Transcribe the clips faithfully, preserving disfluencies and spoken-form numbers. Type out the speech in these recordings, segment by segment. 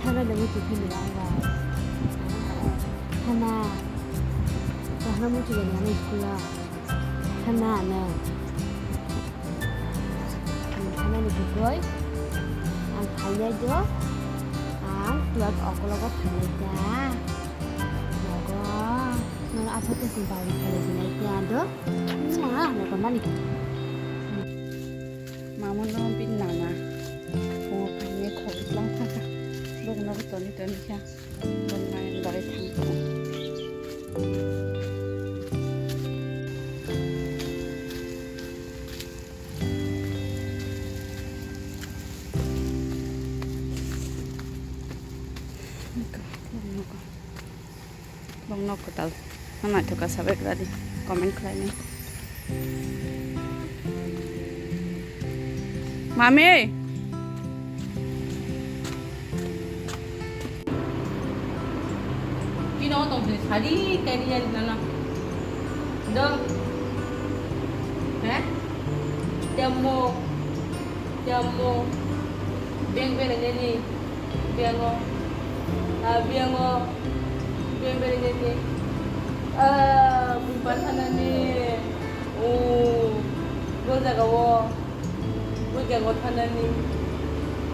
Thana da muchung philwi ang ba. Thana. Thana muchung ya nang school o. Thana no. Thana ni bugui. Ang phainai do. Ang twelve o'clock o phainai da. Nogo. Nono aswk khe chwng bari khainai da do. Mwah, nogo mani. Mamo no bini nana. Phungo phainai khoroksa thangkha. Bokno toni toni kha. Boni nana bai thangkha. Bokno kwtal. Naithok kha sabai kwradi, comment khlainai. Mami! Kino tong sini sari kari ya nana. Do. He? Temo. Temo. Beng beng nini. Biango. Ah, biango. Beng beng nini. Ah, bumpan sana ni. Oh. Go jaga wo. Bujang o thanani.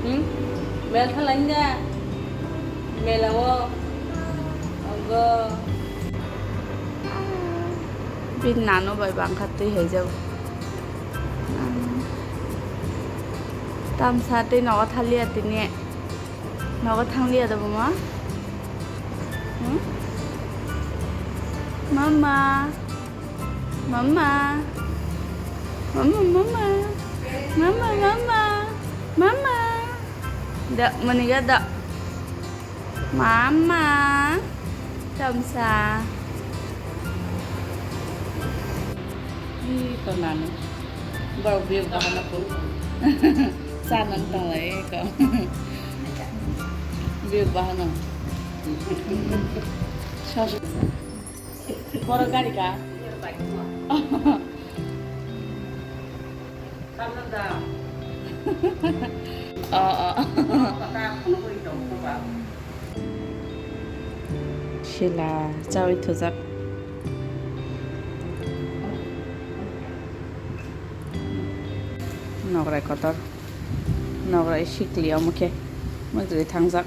Hmm? Mel thalani da. Mela o. Ogo. Bini nano bai bangkha twi hai jak. Tamsa tei nogo thaliya tini. Nogo thangliya da buma. Hmm? Mama. Mama. Mama, mama. Mama, mama. Mama. Da, maniga da. Mama. Tamsa. Ih, kau nanu. Bau biu bahana pun. Sanan tong lai kau. Biu bahana. Sos. Boro gari ka? Oh, oh. Sila chawi thujak. Nograi kotor. Nograi sikli omo khe. Mujri thangjak.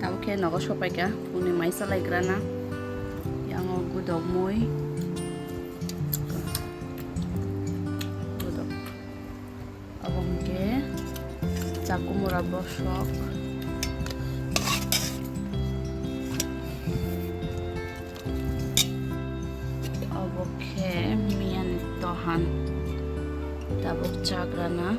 Tabuk khe nogo sopaikha, phungni mai chalaigrana. Yango gudok mui. Gudok. Obo hwnkhe chakumura bosok. Obo khe miyani tohan. Tabuk chagrana.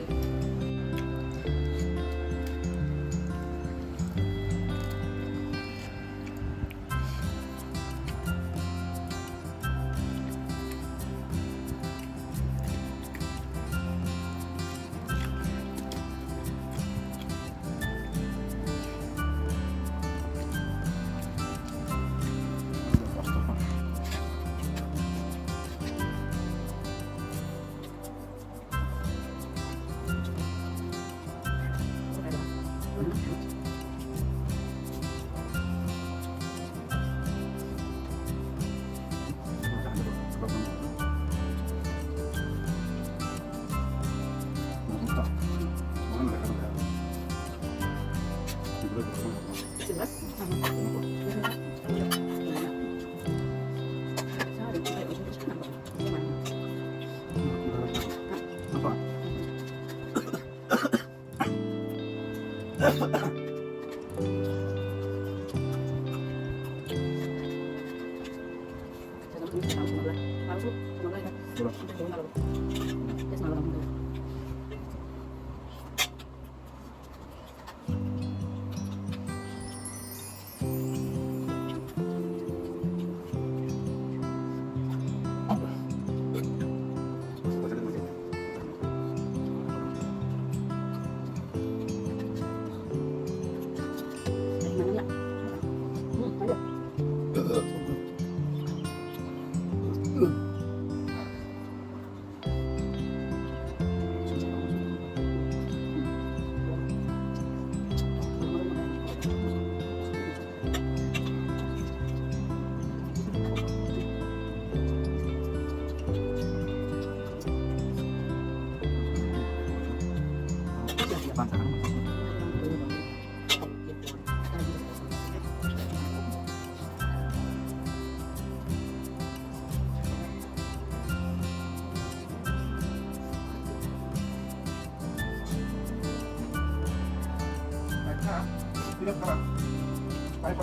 Sari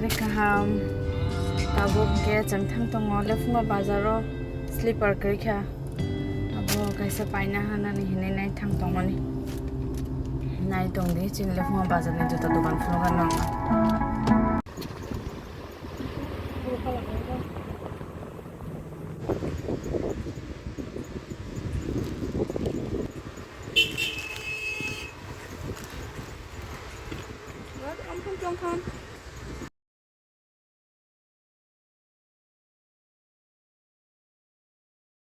kaham, tabuk khe chwng thang tongo Lephungo bazaro sleeper kwrwi kha. Abo kaisa paina hanani hinwi nai thang tongmani. Nai tongdi chini Lephungo bazarni juta dogan phunukgano.